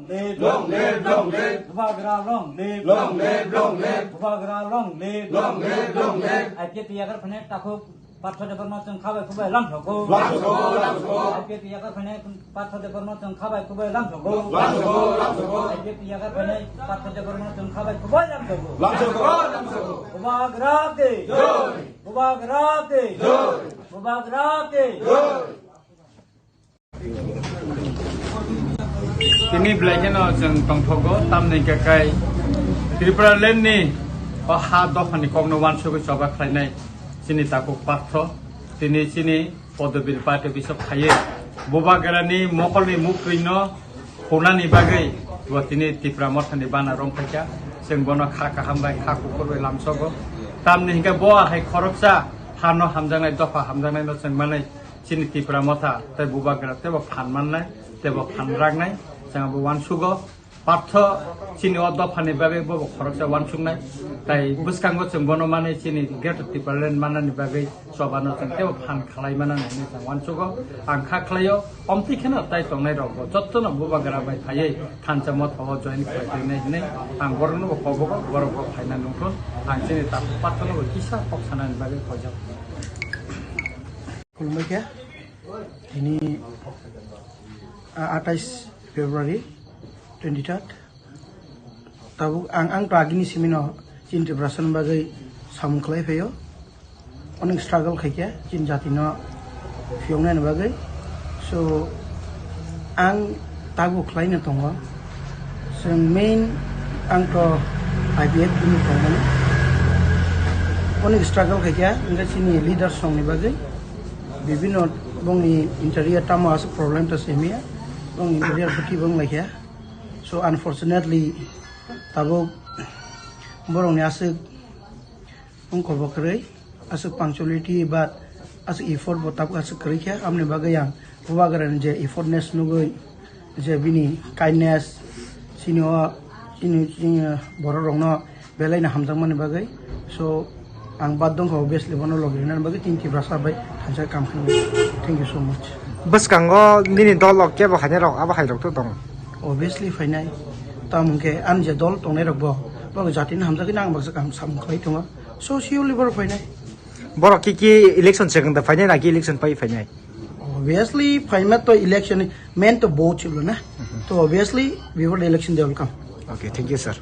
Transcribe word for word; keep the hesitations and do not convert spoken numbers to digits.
Live. Long live, long live. Bubagra long live. Long live, long live. Bubagra long live. Long live, long live. I P F T yagar phainai takhuk Partho Debbarma chwng khabai khubai lamsogo. Lamsogo, lamsogo. I P F T yagar phainai Partho Debbarma chwng khabai khubai lamsogo. Lamsogo, lamsogo. I P F T yagar phainai Partho Debbarma chwng khabai khubai lamsogo. Lamsogo, lamsogo. Bubagra de. Jai. Bubagra de. Jai. Bubagra de. Jai. Tini belai kheno chwng tongthogo, tamni hwnkhe kai Tripura land ni o ha dophani kokno uansugwi choba khlainai chini takhuk Partho, tini chini Podobir party office o phaiwi Bubagrani mokolni muktwino khunani bagwi bo tini Tipra Mothani bana romphaikha. Chwng bono kha kaham bai kha kuphur bai lamsogo. Tamni hwnkhe bo ahai khoroksa hano hamjaknai, dopha hamjaknaino chwng manwi chini Tipra Motha tei Bubagra teibo phan mannai, teibo phan raknai, chwng abo uansugo. Partho chini o dophani bagwi bobo khoroksa uansuknai, tai bwskango chwng bono manwi chini Greater Tipraland mannani bagwi chobano chwng teibo phan khlai manani hinwi chwng uansugo. Ang kha khlaio, omtwi kheno tai tongnai rokbo jottono Bubagra bai phaiwi thansa motha o join khlai tongwi nai hinwi ang borokno bo kobogo, borok bo phaina nungthun. Ang chini takhuk Parthono bo kisa kok sanani bagwi koijak. Khulumbaikha, tini, ah, atais February twenty third. Tabuk ang, ang to agini simino chini Tiprasani bagwi samung khlai phaio. Onek struggle khaikha chini jatino phiyoknani bagwi. So, ang tabuk khlaina tongo. Chwng main ang to I P F T ni tongmani. Onek struggle khaikha, hwnkhe chini leaders rokni bagwi. Bibino bongni interior tamo aswk problem to semiya. Bongni interior buki bong laikha. So, unfortunately, tabuk borokni aswk wngkha bo kwrwi, aswk punctuality ba aswk effort bo tabuk aswk kwrwi khe, aboni bagwi ang Bubagrani je effortness nugwi, je bini kindness, chini o, chini, chini borok rokno belai no hamjakmani bagwi. So, ang baddho wngkha, obviously, bono logi rwnani bagwi tini Tiprasa bai thansa kam khainai. Thank you so much. Bwskango nini dol o kebo hainai rok, abo hai rok to tongo? Obviously phainai. Tamo hwnkhe ani je dol tongnai rok bo, bo jatini hamjakgwi nang baksa kaham samung khlai tongo. So, siyoli borok phainai. Borok ki ki election second da phainai na ki election pai phainai? Obviously, phaima to election main to vote chilo na. To obviously, before the election they will come. Okay, thank you, sir.